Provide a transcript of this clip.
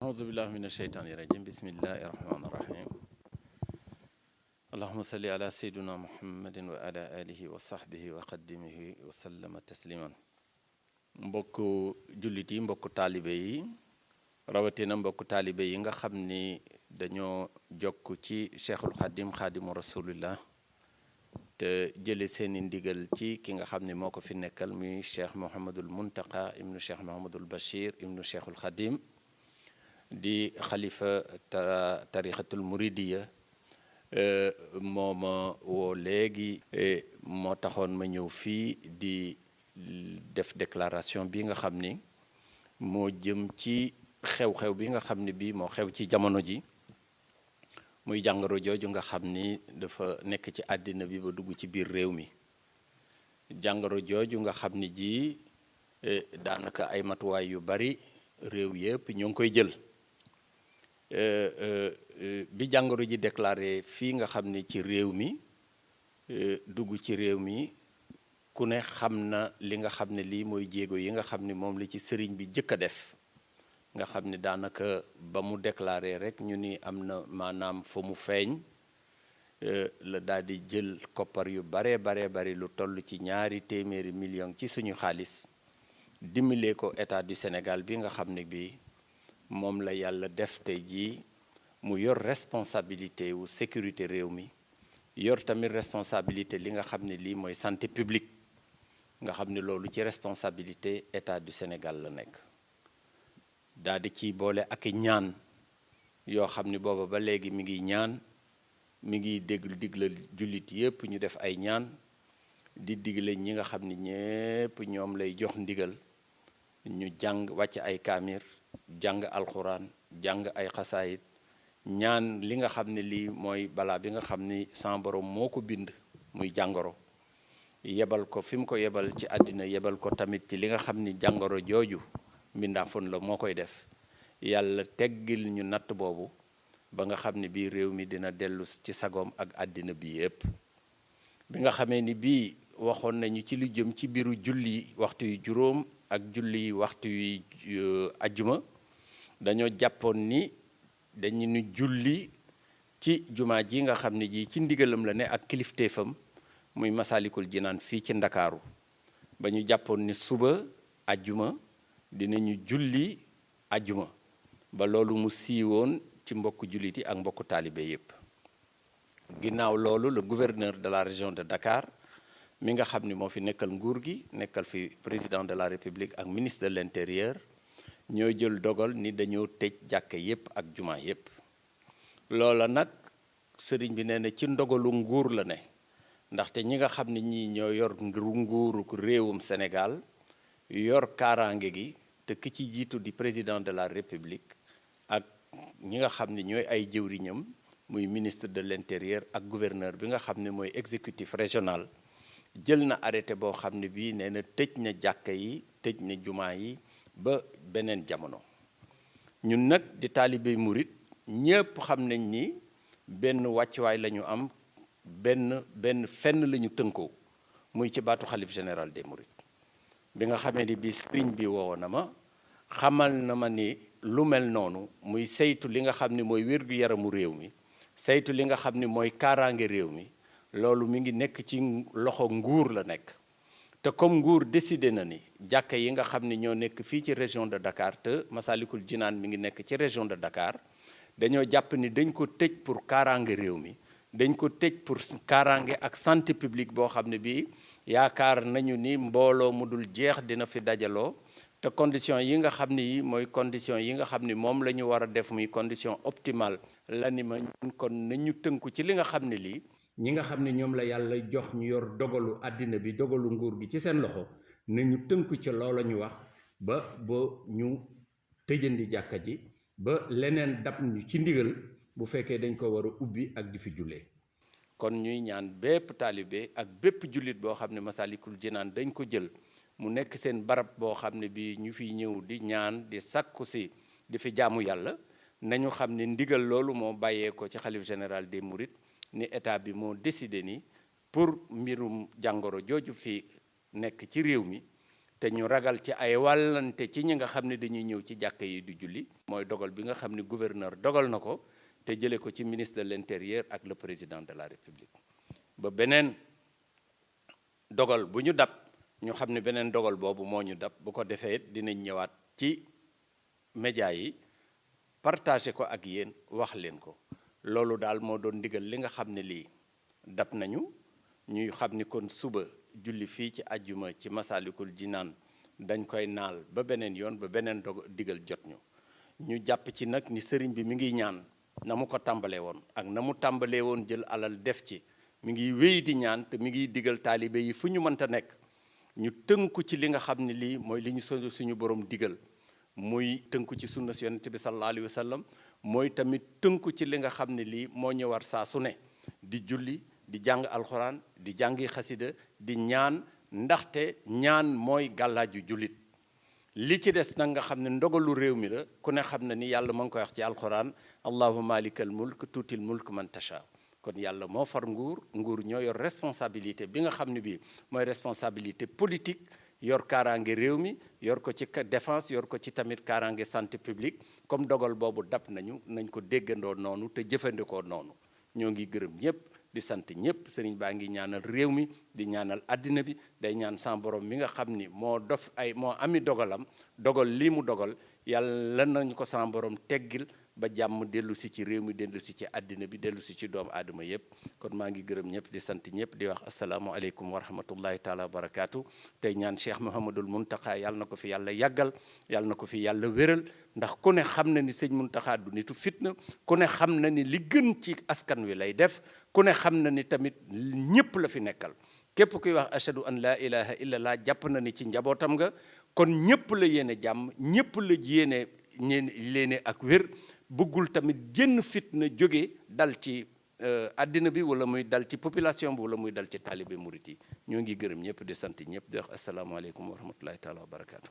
أعوذ بالله من الشيطان الرجيم بسم الله الرحمن الرحيم اللهم صل على سيدنا محمد وعلى آله وصحبه وقدمه وسلم تسليما mbokku jullit yi mbokku taalibe yi rawatina mbokku taalibe yi nga xam ni dañoo jokk ci Cheikhul Khadim Khadimu Rasulillah te jële seeni ndigal ci ki nga xam ne moo ko fi nekkal muy Cheikh Mouhamadul Muntaqa ibnu Cheikh Mouhamadul Bachir ibnu Cheikhul Khadim di xalifa tarixatul muridiya moo ma woo léegi moo taxoon ma ñëw fii di def déclaration bi nga xam ni moo jëm ci xew-xew bi nga xam ni bii moo xew ci jamono ji muy jàngoro jooju nga xam ni dafa nekk ci àddina bi ba dugg ci biir réew mi jàngoro jooju nga xam ni ji daanaka ay matuwaay yu bari réew yépp ñoo ngi koy jël bi jàngoro ji déclaré fii nga xam ne ci réew mi dugg ci réew mi ku ne xam na li nga xam ne lii mooy jéego yi nga xam ne moom la ci sëriñ bi jëkk a def nga xam ne daanaka ba mu déclaré rek ñu ni am na maanaam fa mu feeñ la daal di jël koppar yu bari lu toll ci 200 millions ci suñu xaalis dimbalee ko état du Sénégal bi nga xam ne bii moom la yàlla def tey jii mu yor responsabilité wu sécurité réew mi yor tamit responsabilité li nga xam ne lii mooy santé publique nga xam ne loolu ci responsabilité état du Sénégal la nekk daal di ciy boole ak ñaan yoo xam ne booba ba léegi mi ngi ñaan mi ngi digla jullit yépp ñu def ay ñaan di digle ñi nga xam ne ñépp ñoom lay jox ndigal ñu jàng wàcc ay kaamir jàng alxuraan jàng ay xasaayit ñaan li nga xam ne lii mooy balaa bi nga xam ni sama borom moo ko bind muy jàngoro yebal ko fi mu ko yebal ci àddina yebal ko tamit ci li nga xam ni jàngoro jooju mbindaafoon la moo koy def yàlla teggil ñu natt boobu ba nga xam ne bii réew mi dina dellu ci sagoom ak àddina bi yépp bi nga xamee ni bii waxoon nañu ci lu jëm ci biiru julli waxtu yu juróom ak julli waxtu yu ajjuma dañoo jàppoon ni dañu nu julli ci jumaa ji nga xam ne ji ci ndigalam la ne ak kilifteefam muy Masalikul Jinaan fii ci Ndakaaru ba ñu jàppoon ni suba ajjuma dinañu julli ajjuma ba loolu mu siiwoon ci mbokku jullit yi ak mbokku taalibe yépp ginnaaw loolu le gouverneur de la région de Dakar mi nga xam ni moo fi nekkal nguur gi nekkal fi président de la république ak ministre de l'intérieur ñoo jël dogal ni dañoo tëj jàkka yépp ak jumaa yépp loola nag sëriñ bi nee na ci ndogalu nguur la ne ndaxte ñi nga xam ne ñi ñoo yor nguuru réewum Sénégal yor kaaraange gi te ki ci jiitu di président de la république ak ñi nga xam ne ñooy ay jëwriñam muy ministre de l'intérieur ak gouverneur bi nga xam ne mooy exécutif régional jël na arrêté boo xam ne bii nee na tëj na jàkka yi tëj na jumaa yi ba beneen jamono ñun nag di taalibey murit ñépp xam nañ ni benn wàccuwaay la ñu am benn fenn la ñu tënkoo muy ci baatu xalif général des mourides bi nga xamee ni bii sëriñ bi woo na ma xamal na ma ni lu mel noonu muy saytu li nga xam ni mooy wér-gu-yaramu réew mi saytu li nga xam ni mooy kaaraange réew mi loolu mi ngi nekk ci loxo nguur la nekk te comme nguur décidé na ni jàkka yi nga xam ni ñoo nekk fii ci région de Dakar te Masalikul Jinaan mi ngi nekk ci région de Dakar dañoo jàpp ni dañ ko tëj pour kaaraange réew mi dañ ko tëj pour kaaraange ak santé publique boo xam ne bii yaakaar nañu ni mbooloo mu dul jeex dina fi dajaloo te condition yi nga xam ni yi mooy condition yi nga xam ni moom la ñu war a def muy condition optimale la ni ma ñun kon nañu tënku ci li nga xam ne lii ñi nga xam ne ñoom la yàlla jox ñu yor dogalu àddina bi dogalu nguur gi ci seen loxo nañu tënku ci loola ñu wax ba ñu tëjandi jàkka ji ba leneen dab ñu ci ndigal bu fekkee dañ ko war a ubbi ak di fi jullee kon ñuy ñaan bépp taalibe ak bépp jullit boo xam ne Masalikul Jinaan dañ ko jël mu nekk seen barab boo xam ne bii ñu fiy ñëw di ñaan di sakku si di fi jaamu yàlla nañu xam ne ndigal loolu moo bàyyee ko ci xalif général des mourides ni état bi moo décidé ni pour mbirum jàngoro jooju fi nekk ci réew mi te ñu ragal ci ay wàllante ci ñi nga xam ne dañuy ñëw ci jàkka yi du julli. mooy dogal bi nga xam ne gouverneur dogal na ko te jëlee ko ci ministre de l'intérieur ak le président de la république ba beneen dogal bu ñu dab ñu xam ne beneen dogal boobu moo ñu dab bu ko defee dinañ ñëwaat ci média yi partagé ko ak yéen wax leen ko loolu daal moo doon ndigal li nga xam ne lii dab nañu ñuy xam ni kon suba julli fii ci àjjuma ci Masaalikul Jinaan dañ koy naal ba beneen yoon ba beneen digal jot ñu jàpp ci nag ni sëriñ bi mi ngi ñaan na mu ko tàmbalee woon ak na mu tàmbalee woon jël alal def ci mi ngi wéy di ñaan te mi ngi digal taalibe yi fu ñu mënta nekk ñu tënku ci li nga xam ne lii mooy li ñu suñu borom digal muy tënku ci sunna si yonent bi sallallahu alayhi wa sallam mooy tamit tënku ci li nga xam ne lii moo ñu war saa su ne di julli di jàng alxuraan di jàngi xasida di ñaan ndaxte ñaan mooy gàllaaju jullit li ci des nag nga xam ne ndogalu réew mi la ku ne xam na ni yàlla ma ngi koy wax ci alxuraan allahumma malikal mulk tuutil mulk man tasha kon yàlla moo far nguur ñoo yor responsabilité bi nga xam ne bii mooy responsabilité politique yor kaaraange réew mi yor ko ci défense yor ko ci tamit kaaraange santé publique comme dogal boobu dab nañ ko déggandoo noonu te jëfandikoo noonu ñoo ngi gërëm ñëpp di sant ñëpp sëriñ baa ngi ñaanal réew mi di ñaanal àddina bi day ñaan sa borom mi nga xam ni moo ami dogalam dogal lii mu dogal yàlla nañu ko sa borom teggil ba jàmm dellu si ci réew mi dellu si ci àddina bi dellu si ci doomu aadama yëpp kon maa ngi gërëm ñëpp di sant ñëpp di wax asalaamualeykum wa rahmatullahi taala wa barakaatu tey ñaan Cheikh Mouhamadul Mountakha yàlla na ko fi yàlla yàggal yàlla na ko fi yàlla wéral ndax ku ne xam na ni sëñ Mountakha du nitu fitna ku ne xam na ni li gën ci askan wi lay def ku ne xam na ni tamit ñëpp la fi nekkal képp kuy wax ashadu an laa ilaha illa llah jàpp na ni ci njabootam nga kon ñëpp la yéene jàmm ñëpp la yéene leene ak wér bëggul tamit génn fitna jóge dal ci àddina bi wala muy dal ci population bi wala muy dal ci taalibe murit yi ñoo ngi gërëm ñëpp di sant ñëpp di wax asalaamaaleykum wa rahmatullahi taala wa barakaatu.